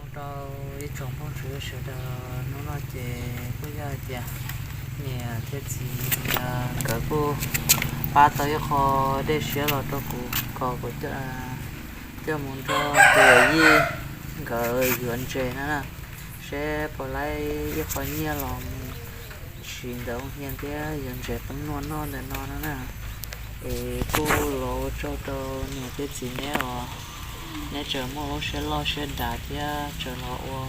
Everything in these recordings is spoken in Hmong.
Rau ib tsoom phooj ywg sawv daws, hnub no ces kuj yog hais tias niam thiab txiv nkawd kuj pab tau ib qho dej siab los rau kuv kom kuv coj mus nrog tus yawm yij nkawd yuav ntses no na, seb puas laib ib qho nyiaj los mus siv ntawm hia thiab yuav ntses poob noj noj ntawm no no na. Es kuj los ua tsaug rau niam thiab txiv neb os, neb tseem muaj lub siab loj siab dav thiab tseem los ua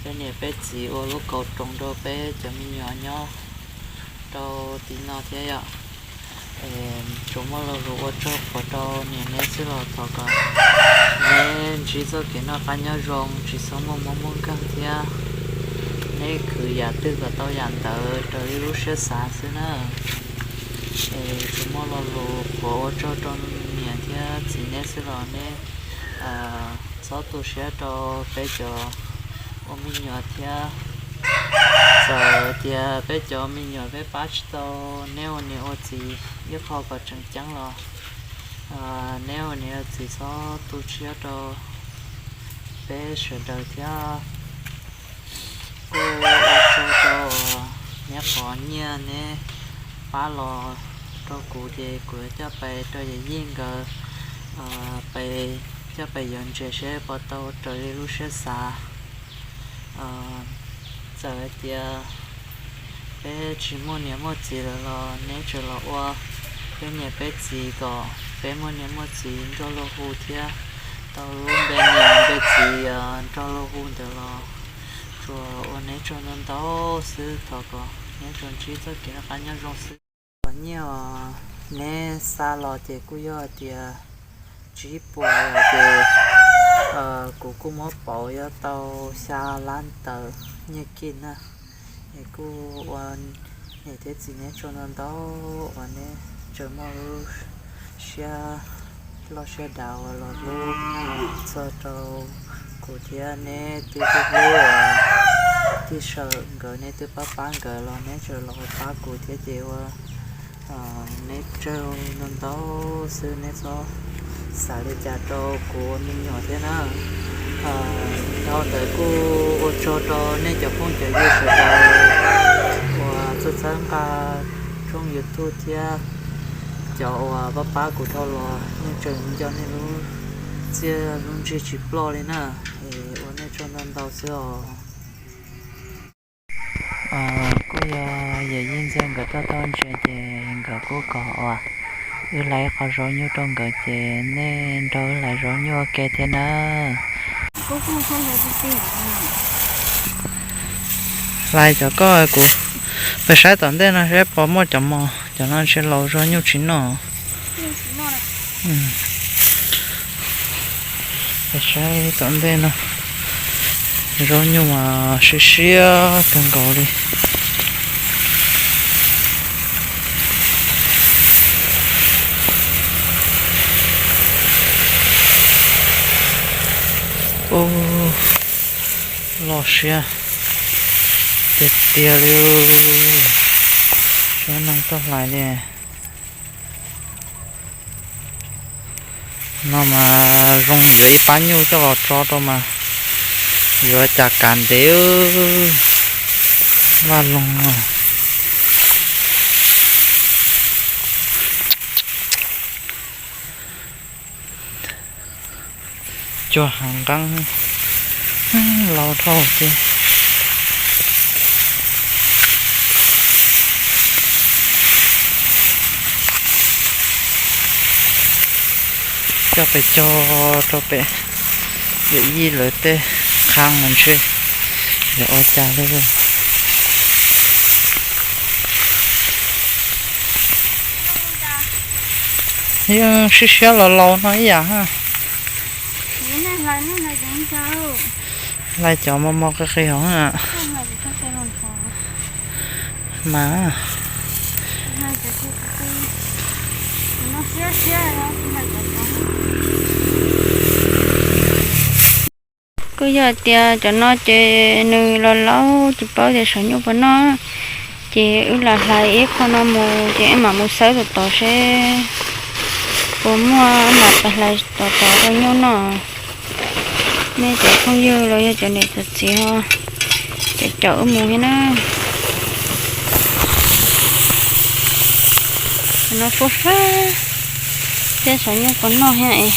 peb niam peb txiv ua lub kaus roos rau peb cov me nyuam nyob rau tim no thiab yom. Tsuas muaj lo lus ua tsaug rau niam neb xwb los thov kom neb ntsib txoj kev noj qab nyob zoo, tsis txhob muaj mob muaj nkeeg thiab neb khwv yam twg kom tau yam ntawd raws li lub siab xav xwb na. Es tsuas muaj lo lus qhuav ua tsaug rau niam thiab txiv neb xwb los neb txhob tu siab rau peb cov ua me nyuam thiab. Txawm tias peb cov me nyuam peb pab tsis tau neb ua niam ua txiv ib qho kom tseem ceeb los neb ua niam ua txiv txhob tu siab rau peb sawv daws thiab. Kuj ua tsaug rau neb qhov nyiaj neb pab los rau kuv ces kuv yuav coj pais rau yawm yij nkawd, pais coj pais yuav ntses seb puas tau raws li lub siab xav. Txawm hais tias peb tsis muaj niam muaj txiv lawm los neb tseem los ua peb niam peb txiv kom peb muaj niam muaj txiv nrog luag hu thiab tau lub npe niam npe txiv nrog luag hu ntawd los tsuas ua neb tsaug ntau ntau xwb, thov kom neb tsuas ntsib txoj kev noj qab nyob zoo xwb. Qhov nyiaj uas neb xa los ces kuj yog hais tias tsib puas lawm ces kuv kuj muab pauv yuav tau xya lab ntawd nyiaj kij na. Es kuj ua niam thiab txiv neb tsaug ntau ntau uas neb tseem muaj lub siab loj siab dav uas los hlub txog rau kuv thiab neb twb hlub hlub uas tij Sawm nkawd neb twb pab pab nkawd los neb tseem los pab kuv thiab ces ua neb tsaug ntau ntau xwb, neb txhob xav li cas rau kuv ua me nyuam thiab na. Dhau ntawd kuj ua tsaug rau nej cov phooj cov ywg sawv daws uas txhawb nqa tshooj YouTube thiab cov uas pab pab kuv dhau los, yeej tseem nco nej lub txiaj lub ntsig tsis ploj li na. Es ua nej tsaug ntau ntau xwb os. Kuj yog yawm yij ntxawg nkawd tuaj tau ntses ces nkawd kuj kom uas wb hlais ib qho zaub nyuj rau nkawd ces nej nrog wb hlais zaub nyuj ua ke thiab na. Hlais cov koj kuv pais saib tom ntej no saib puas muaj cov mos, cov no ntshe laus zog nyuj tsis noj. Pais saib tom ntej no, zaub nyuj mas siab siab kawg nkaus li. Loj siab tiag tiag li. Tsob neeg tuaj hlais li. No mas zoo yuav ib pab nyuj coj los tso rau mas yuav cas kav ntev. Vaj loog no. Cuag hav nqeeb laus dhau tiag. Coj pem cog rau pem yawm yij lawv tej qhab mas ntshe yuav ua cas li. Yeej siab siab los laus no ib yam. Hlais cov mos mos qis qis hov mas. Kuj yog tias cov no ces nws los laus tsis paub tias saum nyuj puas noj, ces wb lam hlais ib qho no mus ces wb mam mus xawb tom tod seb puas muaj, wb mam pais hlais tom tod rau nyuj noj. Nej cov phooj ywg los yog cov niam cov txiv ho caum caum wb mus thiab na. Cov no fub fab thiab, xyov nyuj puas noj thiab es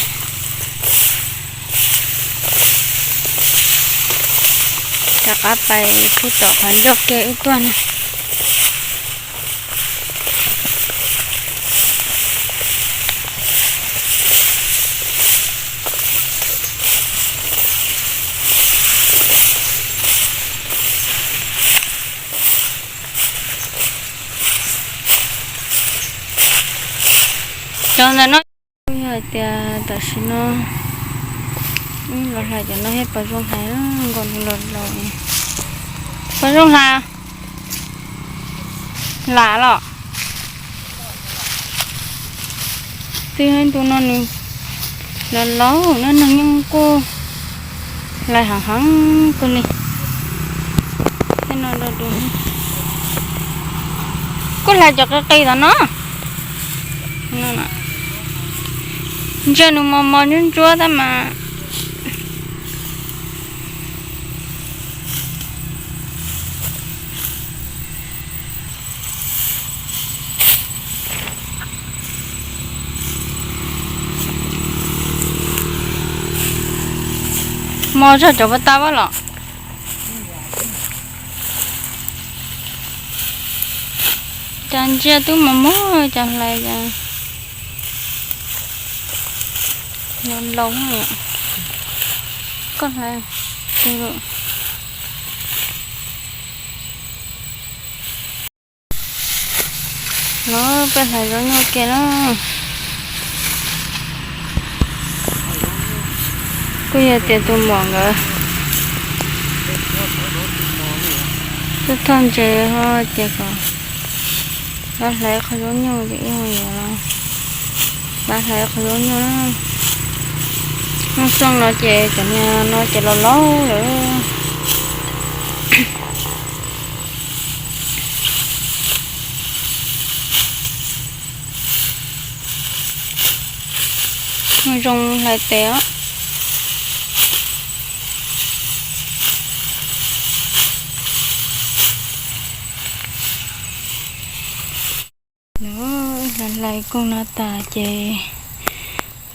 rov qab pais pub tom qhov ncauj ke wb tuaj na. Cov ntawm no kuj yog hais tias tam sim no wb los hlais cov no thiab, pos zoo hlais nkaus los los. Pos zoo hlais, lam los. Twb ntu no nws los laus na, neeg yeej kuj hlais heev heev kawg li. Tej no do du, kuj hlais cov qis qis tom no. Ntsia nws mos mos ntsuab ntsuab tab mas. Mos zog cov pas tas los. Cas ntsia twb mos mos cas hlais cas no laus. Koj hlais. No peb hlais zaub nyuj ke na. Kuj yog tias tus muam nkawd tuaj thauj ntses ho tias kom pab hlais qhov zaub nyuj ces wb yuav los pab hlais qhov zaub nyuj na. Hnub xyoo no ces cov niag no ces los laus lawm. Zoo hlais tes os. Hlais hlais koog no tas ces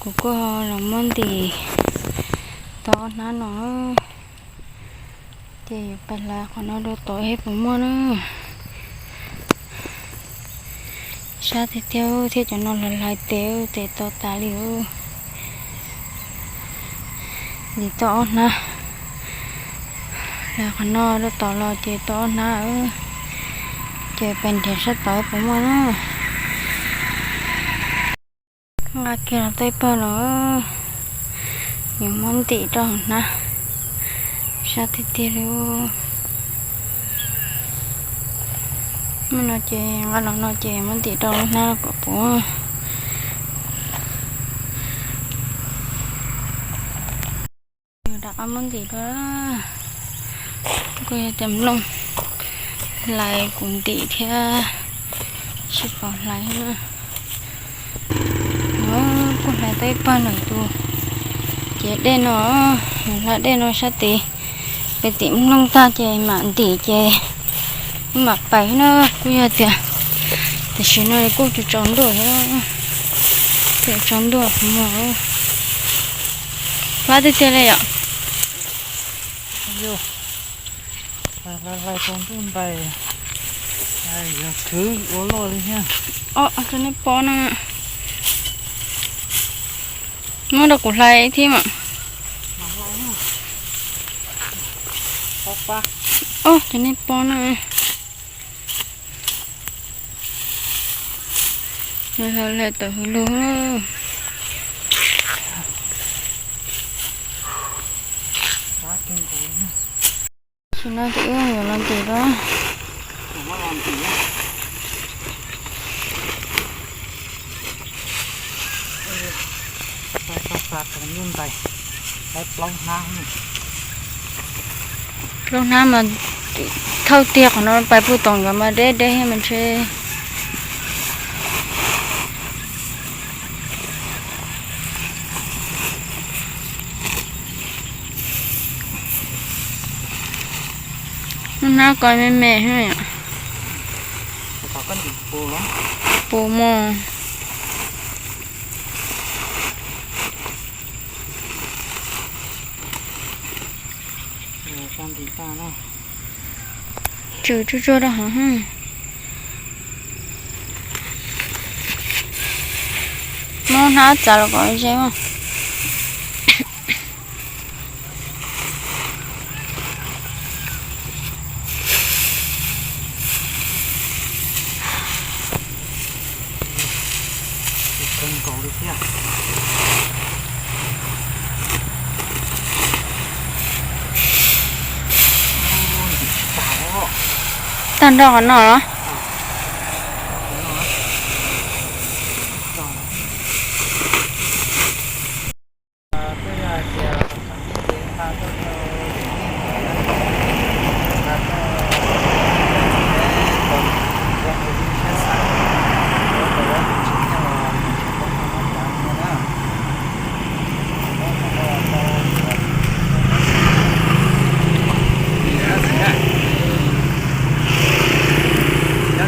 kuv kuj los muab ntim tau ob hnab no. Ces yuav pais hlais qhov no rau tom seb puas muaj na. Sab tiag tiag thiab, cov no hlais hlais tes tes tau tas li. Ntim tau ob hnab, hlais qhov no rau tom los ces tau ob hnab, ces pais nrhiav sab tod puas muaj na. Nqa kiag los tau ib pawg no, yuav muab ntim rau hauv hnab, sab tiag tiag li. Hnub no ces nqa los no ces muab ntim rau lub hnab kom puv. Rov qab muab ntim rau. Kuj yog tias mloog hlais kuv ntim thiab tsis pom hlais na. Kuj hlais tau ib pawg lawm tus. Ces dej no, hlais dej no sab tid, peb tim mloog tag ces mam ntim ces wb mam pais na. Kuj yog tias tam sim no kuj tsaus ntuj thiab, tsaus ntuj no. Fab tiag tiag li yom. Hlais tsaus ntuj ntais, yog khwv ua luaj li thiab. Os, cov nej pom na, muab rau kuv hlais thiab mas. Os, cov nej pom na. Hlais tawm hws lug. Tam sim no ces wb yuav los ntim rau. Plaub hnab mas thauj tiag, qhov no pais puag tom nkawd mas deb deb thiab mas ntshe. Hnab ko me me, puas mog? Tswm tsuag tsuag rau hauv. Muab hnab txav los kom ze. Tag nrho qhov no los?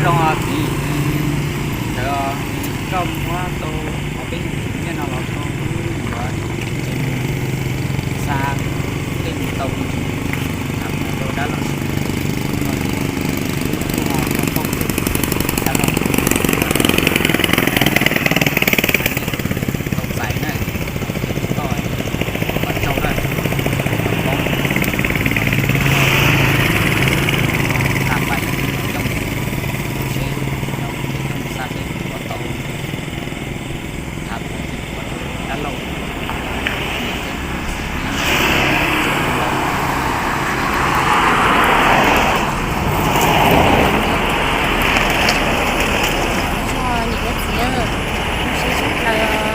Nyob zoo txiv, ntawd koj muab tau ob peb nyiaj no los koj yuav ntses xa tej mus tau ntsis, rau dab laug, no kuj ho tau dab laug tau txais na, tau kom tsaug na, tau poob, tau pais coj mus, seb coj mus xa tej ua tau, thav pov ua rau dab laug. Niam txiv, zoo siab tshaj plaws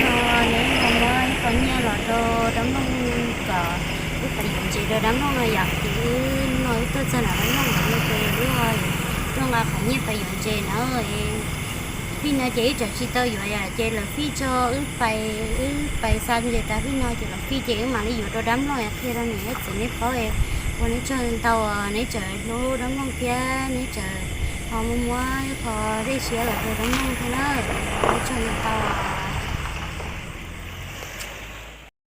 no, neb ho muab ib qho nyiaj los rau dab Nplooj kom wb pais yuav ntses rau dab Nplooj no yom. Ces wb no wb tuaj txog nram dab Nplooj lawm no ces wb tuaj nqa qhov nyiaj pais yuav ntses na. Fij no ces wb tseem tsis tau yuav yom, ces lawv fij tso wb pais, wb pais xa ntses tas fij no ces lawv fij ces wb mam li yuav rau dab Nplooj qhia rau niam thiab txiv neb paub. Ua neb tsaug ntau, neb tseem hlub dab Nplooj thiab neb tseem ho muab muab ib qho dej siab los rau dab Nplooj thiab na. Ua neb tsaug ntau.